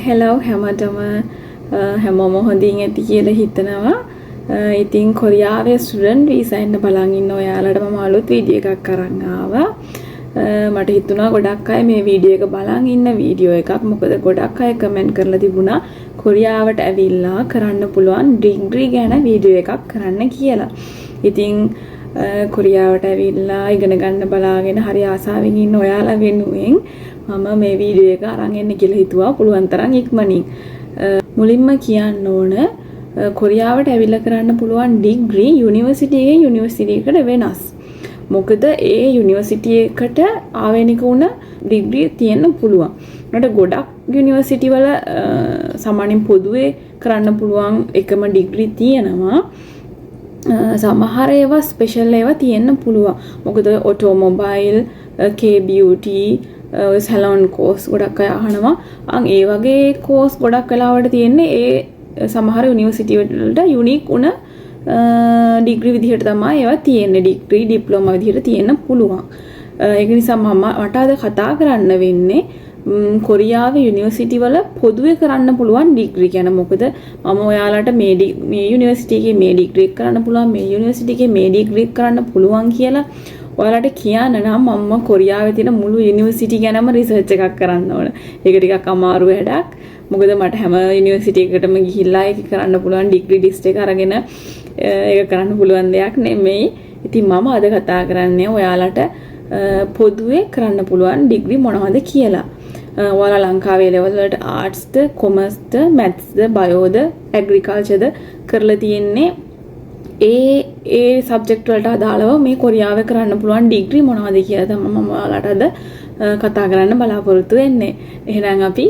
Hello හැමෝටම, හැමෝම හොඳින් ඇති කියලා හිතනවා. ඉතින් කොරියාවේ ස්ටුඩන්ට් වීසා එන්න බලන් ඉන්න ඔයාලට මම අලුත් වීඩියෝ එකක් අරන් ආවා. මට හිතුණා ගොඩක් අය මේ වීඩියෝ එක බලන් ඉන්න වීඩියෝ එකක්. මොකද ගොඩක් අය කමෙන්ට් කරලා තිබුණා කොරියාවට ඇවිල්ලා කරන්න පුළුවන් ඩිග්‍රී ගැන වීඩියෝ එකක් කරන්න කියලා. ඉතින් කොරියාවට ඇවිල්ලා ඉගෙන ගන්න බලාගෙන හරි ආසාවෙන් ඉන්න ඔයාලා වෙනුවෙන් මම මේ වීඩියෝ එක අරන් එන්න කියලා හිතුවා පුළුවන් තරම් ඉක්මනින්. මුලින්ම කියන්න ඕන, කොරියාවට ඇවිල්ලා කරන්න පුළුවන් ඩිග්‍රී යුනිවර්සිටි එකෙන් යුනිවර්සිටි එකට වෙනස්. මොකද ඒ යුනිවර්සිටි එකට ආවේනික වුණ ඩිග්‍රී තියෙන්න පුළුවන්. උනට ගොඩක් යුනිවර්සිටි වල සාමාන්‍යයෙන් පොදුවේ කරන්න පුළුවන් එකම ඩිග්‍රී තියෙනවා. සමහර ඒවා ස්පෙෂල් ඒවා තියෙන්න පුළුවන්. මොකද ඔය ඔටෝමොබයිල්, K beauty, ඔය සැලොන් කෝස් ගොඩක් අය අහනවා. අන් ඒ වගේ කෝස් ගොඩක් වෙලාවට තියෙන්නේ ඒ සමහර යුනිවර්සිටි වලට යුනික් වුණ ඩිග්‍රී විදිහට තමයි ඒවා තියෙන්නේ. ඩිග්‍රී, ඩිප්ලෝමා විදිහට තියෙන්න පුළුවන්. ඒක නිසා මට අද කතා කරන්න වෙන්නේ කොරියාවේ යුනිවර්සිටි වල පොදුවේ කරන්න පුළුවන් ඩිග්‍රී ගැන. මොකද මම ඔයාලට මේ යුනිවර්සිටි එකේ මේ ඩිග්‍රී එක කරන්න පුළුවන්, මේ යුනිවර්සිටි එකේ මේ ඩිග්‍රී එක කරන්න පුළුවන් කියලා ඔයාලට කියන්න නම් මම කොරියාවේ තියෙන මුළු යුනිවර්සිටි ගැනම රිසර්ච් එකක් කරන්න ඕන. ඒක ටිකක් අමාරු වැඩක්. මොකද මට හැම යුනිවර්සිටි එකකටම ගිහිල්ලා ඒක කරන්න පුළුවන් ඩිග්‍රී ලිස්ට් එක අරගෙන ඒක කරන්න පුළුවන් දෙයක් නෙමෙයි. ඉතින් මම අද කතා කරන්නේ ඔයාලට පොදුවේ කරන්න පුළුවන් ඩිග්‍රී මොනවද කියලා. ඔයාලා ලංකාවේ ලෙවල් වලට ආර්ට්ස්ද, කොමර්ස්ද, මැත්ස්ද, බයෝද, ඇග්‍රිකල්චර්ද කරලා තියෙන්නේ, ඒ ඒ සබ්ජෙක්ට් වලට අදාළව මේ කොරියාවේ කරන්න පුළුවන් ඩිග්‍රී මොනවද කියලා තමයි මම ඔයාලට අද කතා කරන්න බලාපොරොත්තු වෙන්නේ. එහෙනම් අපි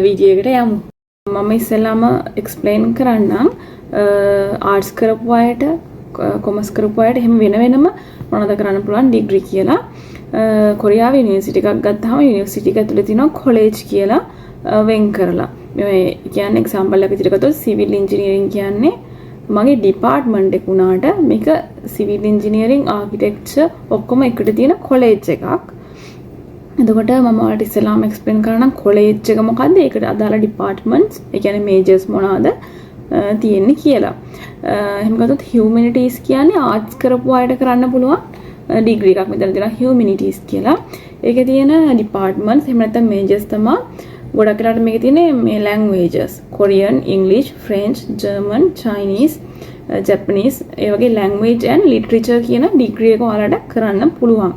වීඩියෝ එකට යමු. මම ඉස්සෙල්ලාම එක්ස්ප්ලেইন කරන්නම් ආර්ට්ස් කරපු අයට, කොමර්ස් කරපු අයට එහෙම වෙන වෙනම මොනවද කරන්න පුළුවන් ඩිග්‍රී කියලා. කොරියාවේ යුනිවර්සිටි එකක් ගත්තාම යුනිවර්සිටි එක ඇතුලේ තියෙනවා කොලෙජ් කියලා වෙන් කරලා. මේ කියන්නේ එක්සැම්පල් එකක් විදිහට ගත්තොත් සිවිල් ඉංජිනේරින් කියන්නේ මගේ ඩිපාර්ට්මන්ට් එක වුණාට මේක සිවිල් ඉංජිනේරින්, ආකිටෙක්චර් ඔක්කොම එකට තියෙන කොලෙජ් එකක්. එතකොට මම ඔයාලට ඉස්සෙල්ලාම එක්ස්ප්ලেইন කරන්නම් කොලෙජ් එක මොකද්ද, ඒකට අදාළ ඩිපාර්ට්මන්ට්ස්, ඒ කියන්නේ මේජර්ස් මොනවාද තියෙන්නේ කියලා. එහෙම ගත්තොත් හියුමැනිටීස් කියන්නේ ආර්ට්ස් කරපු අයට කරන්න පුළුවන් ඩිග්‍රී එකක්. මෙතන තියෙනවා හියුමැනිටීස් කියලා. ඒකේ තියෙන ඩිපාර්ට්මන්ට්ස් එහෙම නැත්නම් මේජර්ස් තමා ගොඩක් වෙලාවට මේකේ තියෙන්නේ මේ languages, Korean, English, French, German, Chinese, Japanese, ඒ වගේ ලැන්ග්වේජ් ඇන්ඩ් ලිටරේචර් කියන ඩිග්‍රී එක ඔයාලට කරන්න පුළුවන්.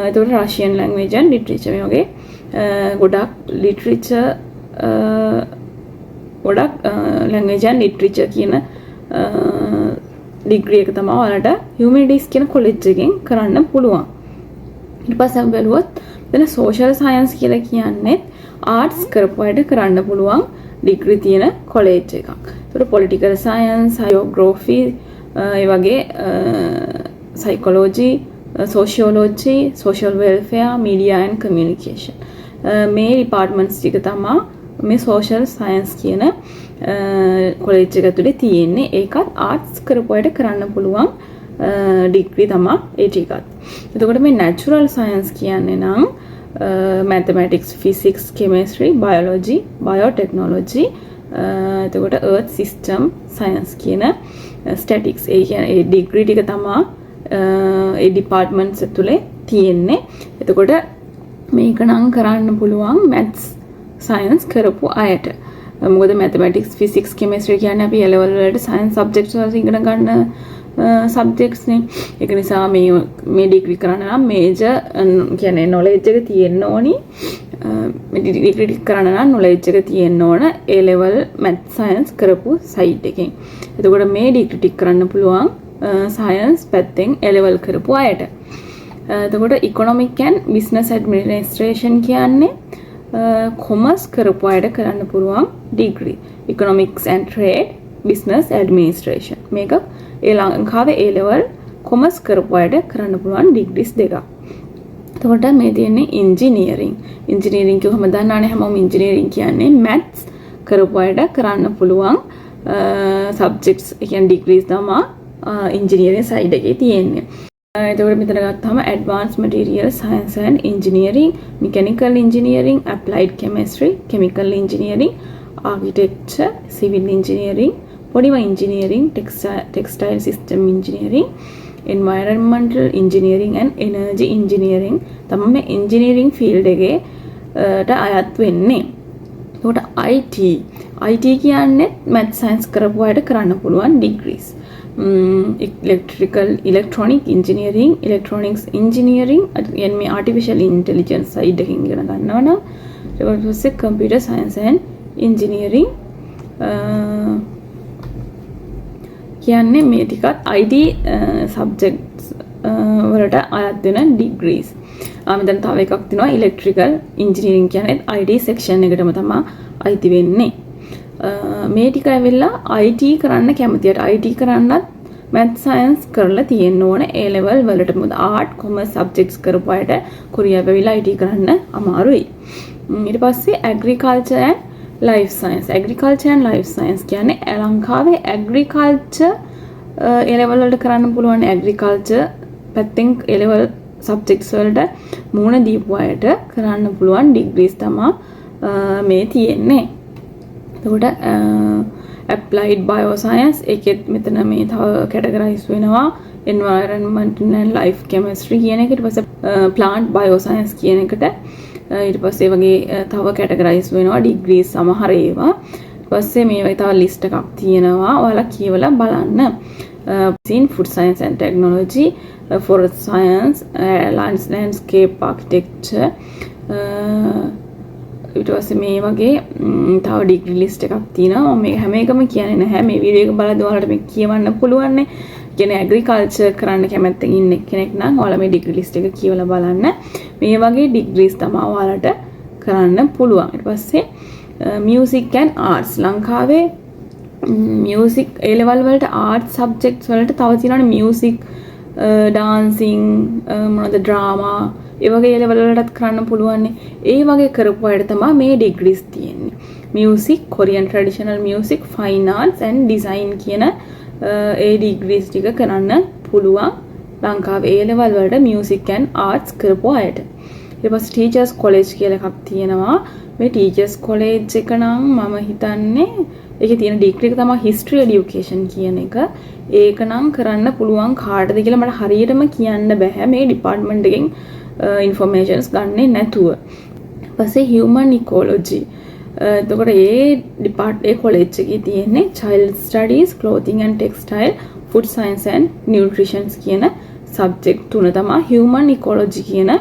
එතකොට රෂියන් ලැන්ග්වේජ් ඇන්ඩ් ලිටරේචර් මේ වගේ ගොඩක් ලිටරේචර්, ගොඩක් ලැන්ග්වේජ් ඇන්ඩ් ලිටරේචර් කියන ඩිග්‍රී එක තමයි ඔයාලට හියුමැනිටීස් කියන කොලෙජ් එකෙන් කරන්න පුළුවන්. ඊට පස්සේ අපි බැලුවොත් මෙතන සෝෂල් සයන්ස් කියලා කියන්නේ ආර්ට්ස් කරපු අයට කරන්න පුළුවන් ඩිග්‍රී තියෙන කොලෙජ් එකක්. ඒතකොට පොලිටිකල් සයන්ස්, ජියෝග්‍රැෆි, ඒ වගේ psychology, sociology, social welfare, media and communication මේ ඩිපාර්ට්මන්ට්ස් ටික තමා මේ සෝෂල් සයන්ස් කියන කොලෙජ් එක ඇතුලේ තියෙන්නේ. ඒකත් ආර්ට්ස් කරපු අයට කරන්න පුළුවන් ඩිග්‍රී තමා ඒ ටිකත්. එතකොට මේ නැචරල් සයන්ස් කියන්නේ නම් mathematics, physics, chemistry, biology, biotechnology, එතකොට අර්ත් සිස්ටම් සයන්ස් කියන, ස්ටැටිස්ටික්ස්, ඒ කියන්නේ ඒ ඩිග්‍රී ටික තමා ඒ ඩිපාර්ට්මන්ට්ස් ඇතුලේ තියෙන්නේ. එතකොට මේක නම් කරන්න පුළුවන් මැත්ස් සයන්ස් කරපු අයට. මොකද මැතමැටික්ස්, ෆිසික්ස්, කෙමිස්ට්‍රි කියන්නේ අපි ඒ ලෙවල් වලට සයන්ස් සබ්ජෙක්ට්ස් වලට ඉගෙන ගන්න සබ්ජෙක්ට්ස් නේ. ඒක නිසා මේ මේ ඩිග්‍රී කරන්න නම් මේජර් කියන්නේ නොලෙජ් එක තියෙන්න ඕනි. මේ ඩිග්‍රී ටික කරන්න නම් නොලෙජ් එක තියෙන්න ඕන ඒ ලෙවල් මැත්ස් සයන්ස් කරපු සයිඩ් එකෙන්. එතකොට මේ ඩිග්‍රී ටික කරන්න පුළුවන් සයන්ස් පැත්තෙන් ඒ ලෙවල් කරපු අයට. එතකොට ඉකොනොමික් ඇන්ඩ් බිස්නස් ඇඩ්මිනිස්ට්‍රේෂන් කියන්නේ කොමර්ස් කරපු අයට කරන්න පුළුවන් degree. Economics and trade, business administration. මේක ඒ ලංකාවේ ඒ ලෙවල් කොමර්ස් කරපු අයට කරන්න පුළුවන් ඩිග්‍රීස් දෙකක්. එතකොට මේ තියෙන්නේ ඉංජිනියරින්. ඉංජිනියරින් කිව්වම දන්නවනේ හැමෝම, ඉංජිනියරින් කියන්නේ මැත්ස් කරපු අයට කරන්න පුළුවන් සබ්ජෙක්ට්ස්, ඒ කියන්නේ ඩිග්‍රීස් තමා ඉංජිනියරින් සයිඩ් එකේ තියෙන්නේ. එතකොට මෙතන ගත්තාම Advanced Material Science and Engineering, Mechanical Engineering, Applied Chemistry, Chemical Engineering, Architecture, Civil Engineering, Polymer Engineering, Textile System Engineering, Environmental Engineering and Energy Engineering තමයි මේ engineering field එකේ ට අයත් වෙන්නේ. එතකොට IT, IT කියන්නේ මැත් සයන්ස් කරපු අයට කරන්න පුළුවන් degrees. Electrical, electronic engineering, electronics engineering කියන්නේ මේ ආටිෆිෂල් ඉන්ටෙලිජන්ස් සයිඩ් එකකින් ඉගෙන ගන්නවා නම්, ඊට පස්සේ කම්පියුටර් සයන්ස් ඇන්ඩ් ඉන්ජිනියරින් කියන්නේ මේ ටිකත් IT subjects වලට අයත් වෙන ඩිග්‍රීස්. ආ, මෙතන තව එකක් තියෙනවා. ඉලෙක්ට්‍රිකල් ඉන්ජිනියරින් කියන්නේ IT section එකටම තමයි අයිති වෙන්නේ. මේ ටික ඇවිල්ලා IT කරන්න කැමති අයට. IT කරන්නත් මැත් සයන්ස් කරලා තියෙන්න ඕන A level වලට. මොකද ආර්ට්, කොමර්ස් සබ්ජෙක්ට්ස් කරපු අයට කොරියාව ඇවිල්ලා IT කරන්න අමාරුයි. ඊට පස්සේ agriculture and life science. Agriculture and life science කියන්නේ ලංකාවේ ඇග්‍රිකල්චර් ඒ ලෙවල් වලට කරන්න පුළුවන්. ඇග්‍රිකල්චර් පැත්තෙන් ඒ ලෙවල් සබ්ජෙක්ට්ස් වලට මුහුණ දීපු අයට කරන්න පුළුවන් ඩිග්‍රීස් තමා මේ තියෙන්නේ. එතකොට ඇප්ලයිඩ් බයෝසයන්ස් ඒකෙත් මෙතන මේ තව කැටගරයිස් වෙනවා එන්වයරන්මන්ට් ඇන්ඩ් ලයිෆ් කෙමිස්ට්‍රි කියන එක. ඊට පස්සේ ප්ලාන්ට් බයෝසයන්ස් කියන එකට, ඊට පස්සේ වගේ තව කැටගරයිස් වෙනවා ඩිග්‍රීස් සමහර ඒවා. ඊට පස්සේ මේ වගේ තව ලිස්ට් එකක් තියෙනවා. ඔයාලා කියවලා බලන්න. In food science and technology, forest science, landscape architecture, ඊට පස්සේ මේ වගේ තව ඩිග්‍රී ලිස්ට් එකක් තියෙනවා. මම මේ හැම එකම කියන්නේ නැහැ. මේ වීඩියෝ එක බලද්දී ඔයාලට මේ කියවන්න පුළුවන් නේ. කියන්නේ ඇග්‍රිකල්චර් කරන්න කැමැත්තෙන් ඉන්න කෙනෙක් නම් ඔයාලා මේ ඩිග්‍රී ලිස්ට් එක කියවලා බලන්න. මේ වගේ ඩිග්‍රීස් තමයි ඔයාලට කරන්න පුළුවන්. ඊට පස්සේ මියුසික් ඇන්ඩ් ආර්ට්ස්. ලංකාවේ මියුසික් ඒ ලෙවල් වලට, ආර්ට් සබ්ජෙක්ට්ස් වලට තව තියෙනවනේ මියුසික්, ඩාන්සිං, මොනවද, ඩ්‍රාමා, ඒ වගේ ඒ ලෙවල් වලටත් කරන්න පුළුවන්. ඒ වගේ කරපු අයට තමයි මේ ඩිග්‍රීස් තියෙන්නේ. Music, Korean traditional music, fine arts and design කියන ඒ ඩිග්‍රීස් ටික කරන්න පුළුවන් ලංකාවේ ඒ ලෙවල් වලට මියුසික් ඇන්ඩ් ආර්ට්ස් කරපු අයට. ඊට පස්සේ ටීචර්ස් කොලෙජ් කියලා එකක් තියෙනවා. මේ ටීචර්ස් කොලෙජ් එක නම් මම හිතන්නේ ඒකේ තියෙන ඩිග්‍රී එක තමයි හිස්ටරි එඩියුකේෂන් කියන එක. ඒක නම් කරන්න පුළුවන් කාටද කියලා මට හරියටම කියන්න බැහැ මේ ඩිපාර්ට්මන්ට් එකෙන් ඉන්ෆර්මේෂන්ස් ගන්නෙ නැතුව. ඊපස්සේ හියුමන් ඉකෝලොජි. එතකොට ඒ ඩිපාර්ට් ඒ කොලෙජ් එකේ තියෙන්නේ child studies, clothing and textile, food science and nutritions කියන සබ්ජෙක්ට් තුන තමයි හියුමන් ඉකෝලොජි කියන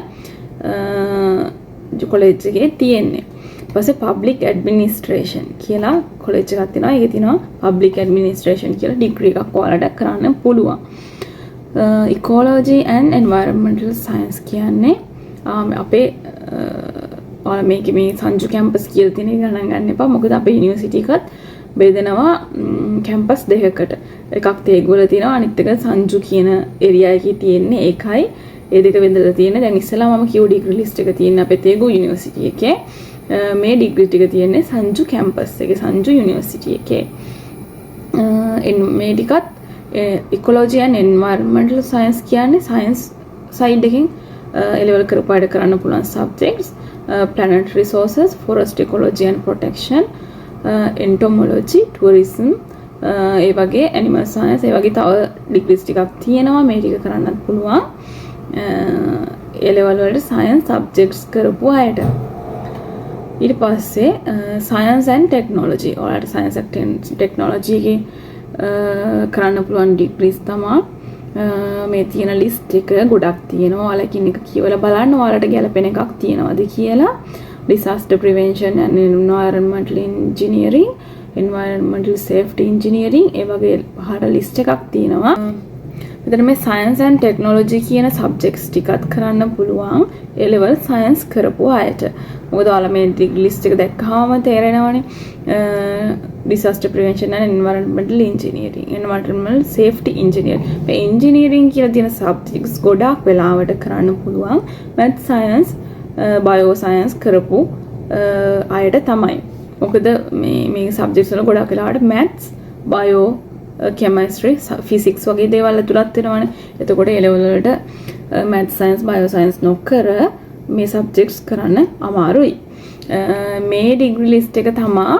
කොලෙජ් එකේ තියෙන්නේ. ඊට පස්සේ පබ්ලික් ඇඩ්මිනිස්ට්‍රේෂන් කියලා කොලෙජ් එකක් තියෙනවා. ඒකේ තියෙනවා පබ්ලික් ඇඩ්මිනිස්ට්‍රේෂන් කියලා ඩිග්‍රී එකක් ඔයාලට කරන්න පුළුවන්. ඉකෝලොජි ඇන්ඩ් එන්වයරන්මන්ටල් සයන්ස් කියන්නේ අපේ ඔයාලා මේකේ මේ සංජු කැම්පස් කියලා තියෙන එක ගණන් ගන්න එපා. මොකද අපේ යුනිවර්සිටි එකත් බෙදෙනවා කැම්පස් දෙකකට. එකක් තේගුවල තියෙනවා, අනිත් එක සංජු කියන ඒරියා එකේ තියෙන්නේ. ඒකයි ඒ දෙක බෙදලා තියෙන්නේ. දැන් ඉස්සෙල්ලා මම කියු ඩිග්‍රී ලිස්ට් එක තියෙන්නේ අපේ තේගු යුනිවර්සිටි එකේ. මේ ඩිග්‍රී ටික තියෙන්නේ සංජු කැම්පස් එකේ, සංජු යුනිවර්සිටි එකේ. මේ ටිකත් ඉකොලොජි ඇන්ඩ් එන්වයරන්මන්ටල් සයන්ස් කියන්නේ සයන්ස් සයිඩ් එකෙන් ඒ ලෙවල් කරපු අයට කරන්න පුළුවන් subjects. Planet resources, forest ecology and protection, entomology, tourism, ඒ වගේ ඇනිමල් සයන්ස්, ඒ වගේ තව ඩිග්‍රීස් ටිකක් තියෙනවා. මේ ටික කරන්නත් පුළුවන් ඒ ලෙවල් වලට සයන්ස් සබ්ජෙක්ට්ස් කරපු අයට. ඊට පස්සේ සයන්ස් ඇන්ඩ් ටෙක්නොලොජි. ඔයාලට සයන්ස් ඇන්ඩ් ටෙක්නොලොජි එකේ කරන්න පුළුවන් ඩිග්‍රීස් තමා මේ තියෙන ලිස්ට් එක. ගොඩක් තියෙනවා. ඔයාලා එකින් එක කියවලා බලන්න ඔයාලට ගැලපෙන එකක් තියෙනවද කියලා. Disaster prevention and environmental engineering, environmental safety engineering, ඒ වගේ පහට ලිස්ට් එකක් තියෙනවා. මෙතන මේ සයන්ස් ඇන්ඩ් ටෙක්නොලොජි කියන සබ්ජෙක්ට්ස් ටිකත් කරන්න පුළුවන් ඒ ලෙවල් සයන්ස් කරපු අයට. මොකද ඔයාලා මේ ඩිග්‍රී ලිස්ට් එක දැක්කහම තේරෙනවනේ disaster prevention and environmental engineering, environmental safety engineer. මේ ඉන්ජිනියරින් කියලා තියෙන සබ්ජෙක්ට්ස් ගොඩාක් වෙලාවට කරන්න පුළුවන් මැත් සයන්ස්, බයෝ සයන්ස් කරපු අයට තමයි. මොකද මේ මේ සබ්ජෙක්ට්ස් වල ගොඩාක් වෙලාවට මැත්ස්, බයෝ කෙමිස්ට්‍රි, ෆිසික්ස් වගේ දේවල් ඇතුළත් වෙනවනේ. එතකොට ඒ ලෙවල් වලට මැත්ස්, සයන්ස්, බයෝ සයන්ස් නොකර මේ සබ්ජෙක්ට්ස් කරන්න අමාරුයි. මේ ඩිග්‍රී ලිස්ට් එක තමා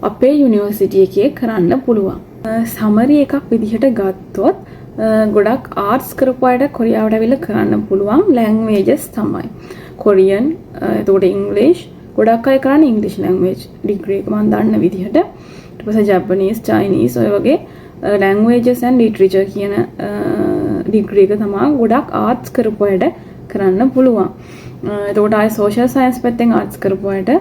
අපේ යුනිවර්සිටි එකේ කරන්න පුළුවන්. සමරි එකක් විදිහට ගත්තොත්, ගොඩක් ආර්ට්ස් කරපු අයට කොරියාවට ඇවිල්ලා කරන්න පුළුවන් ලැන්ග්වේජස් තමයි. කොරියන්, එතකොට ඉංග්‍රීසි. ගොඩක් අය කරන්නේ ඉංග්‍රීසි ලැන්ග්වේජ් ඩිග්‍රී එක මම දන්න විදිහට. ඊට පස්සේ ජපනීස්, චයිනීස්, ඔය වගේ ලැන්ග්වේජස් ඇන්ඩ් ලිටරේචර් කියන ඩිග්‍රී එක තමයි ගොඩක් ආර්ට්ස් කරපු අයට කරන්න පුළුවන්. එතකොට ආයේ සෝෂල් සයන්ස් පැත්තෙන් ආර්ට්ස් කරපු අයට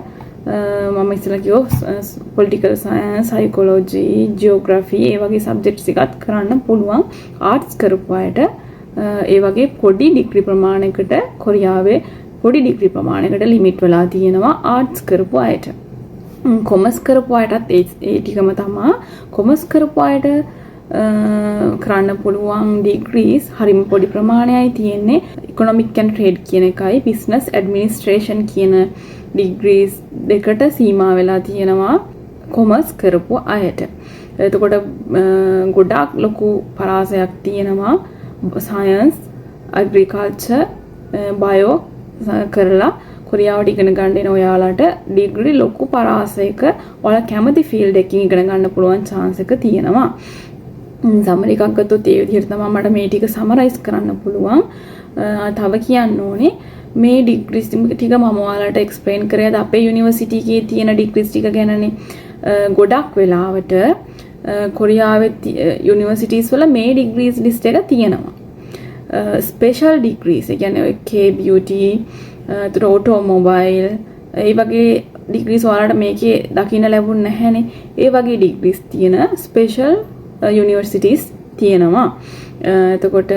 මම ඉස්සෙල්ලා කිව්වා පොලිටිකල් සයන්ස්, සයිකොලොජි, ජියෝග්‍රැෆි, ඒ වගේ සබ්ජෙක්ට්ස් ටිකත් කරන්න පුළුවන් ආර්ට්ස් කරපු අයට. ඒ වගේ පොඩි ඩිග්‍රී ප්‍රමාණයකට, කොරියාවේ පොඩි ඩිග්‍රී ප්‍රමාණයකට ලිමිට් වෙලා තියෙනවා ආර්ට්ස් කරපු අයට. කොමර්ස් කරපු අයටත් ඒ ඒ ටිකම තමා. කොමර්ස් කරපු අයට කරන්න පුළුවන් ඩිග්‍රීස් හරිම පොඩි ප්‍රමාණයයි තියෙන්නේ. ඉකොනොමික් ඇන්ඩ් ට්‍රේඩ් කියන එකයි බිස්නස් ඇඩ්මිනිස්ට්‍රේෂන් කියන ඩිග්‍රීස් දෙකට සීමා වෙලා තියෙනවා කොමර්ස් කරපු අයට. එතකොට ගොඩාක් ලොකු පරාසයක් තියෙනවා සයන්ස්, ඇග්‍රිකල්චර්, බයෝ කරලා කොරියාවට ඉගෙන ගන්න එන ඔයාලට ඩිග්‍රී ලොකු පරාසයක ඔයාලා කැමති ෆීල්ඩ් එකකින් ඉගෙන ගන්න පුළුවන් චාන්ස් එක තියෙනවා. සමරි එකක් ගත්තොත් ඒ විදිහට තමයි මට මේ ටික සමරයිස් කරන්න පුළුවන්. තව කියන්න ඕනේ, මේ ඩිග්‍රීස් ටික මම ඔයාලට එක්ස්ප්ලেইন කරේ අද අපේ යුනිවර්සිටි එකේ තියෙන ඩිග්‍රීස් ටික ගැනනේ. ගොඩක් වෙලාවට කොරියාවේ යුනිවර්සිටිස් වල මේ ඩිග්‍රීස් ලිස්ට් එක තියෙනවා. ස්පෙෂල් ඩිග්‍රීස්, ඒ කියන්නේ ඔය K beauty, එතකොට ඔටෝමොබයිල්, ඒ වගේ ඩිග්‍රීස් ඔයාලට මේකේ දකින්න ලැබුණ නැහැනේ. ඒ වගේ ඩිග්‍රීස් තියෙන ස්පෙෂල් යුනිවර්සිටිස් තියෙනවා. එතකොට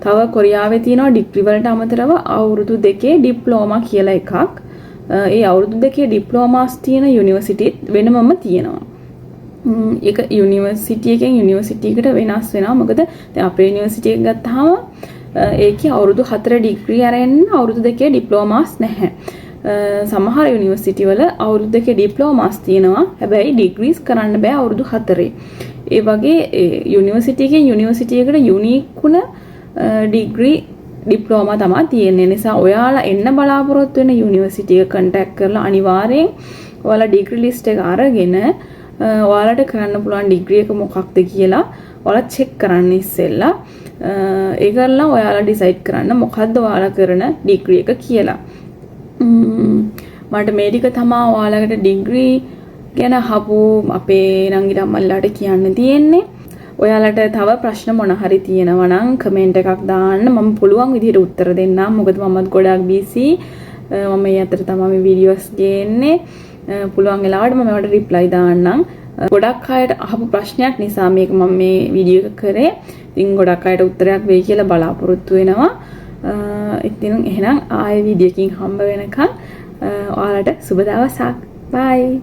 තව කොරියාවේ තියෙනවා ඩිග්‍රී වලට අමතරව අවුරුදු 2 ඩිප්ලෝමා කියලා එකක්. ඒ අවුරුදු 2 ඩිප්ලෝමාස් තියෙන යුනිවර්සිටිත් වෙනමම තියෙනවා. ඒක යුනිවර්සිටි එකෙන් යුනිවර්සිටි එකට වෙනස් වෙනවා. මොකද දැන් අපේ යුනිවර්සිටි එක ගත්තාම ඒකේ අවුරුදු 4 ඩිග්‍රී අරගෙන අවුරුදු 2 ඩිප්ලෝමාස් නැහැ. සමහර යුනිවර්සිටි වල අවුරුදු 2 ඩිප්ලෝමාස් තියෙනවා. හැබැයි ඩිග්‍රීස් කරන්න බෑ අවුරුදු 4. ඒ වගේ යුනිවර්සිටි එකෙන් යුනිවර්සිටි එකට යුනික් වුණ ඩිග්‍රී ඩිප්ලෝමා තමා තියෙන්නේ. නිසා ඔයාලා එන්න බලාපොරොත්තු වෙන යුනිවර්සිටි එක කන්ටැක්ට් කරලා අනිවාර්යෙන් ඔයාලා ඩිග්‍රී ලිස්ට් එක අරගෙන ඔයාලට කරන්න පුළුවන් ඩිග්‍රී එක මොකක්ද කියලා ඔයාලා චෙක් කරන්න ඉස්සෙල්ලා. ඒ කරලා ඔයාලා ඩිසයිඩ් කරන්න මොකද්ද ඔයාලා කරන ඩිග්‍රී එක කියලා. මට මේ ටික තමා ඔයාලකට ඩිග්‍රී ගැන අහපු අපේ නංගිලා අම්මලාට කියන්න තියෙන්නේ. ඔයාලට තව ප්‍රශ්න මොන හරි තියෙනවා නම් කමෙන්ට් එකක් දාන්න. මම පුළුවන් විදිහට උත්තර දෙන්නම්. මොකද මමත් ගොඩාක් බිසි. මම මේ අතර තමයි මේ වීඩියෝස් ගේන්නේ. පුළුවන් වෙලාවට මම ඒවට රිප්ලයි දාන්නම්. ගොඩක් අයට අහපු ප්‍රශ්නයක් නිසා මේක මම මේ වීඩියෝ එක කරේ. ඉතින් ගොඩක් අයට උත්තරයක් වෙයි කියලා බලාපොරොත්තු වෙනවා. ඉතින් එහෙනම් ආයෙ වීඩියෝ එකකින් හම්බ වෙනකන් ඔයාලට සුබ දවසක්. බයි.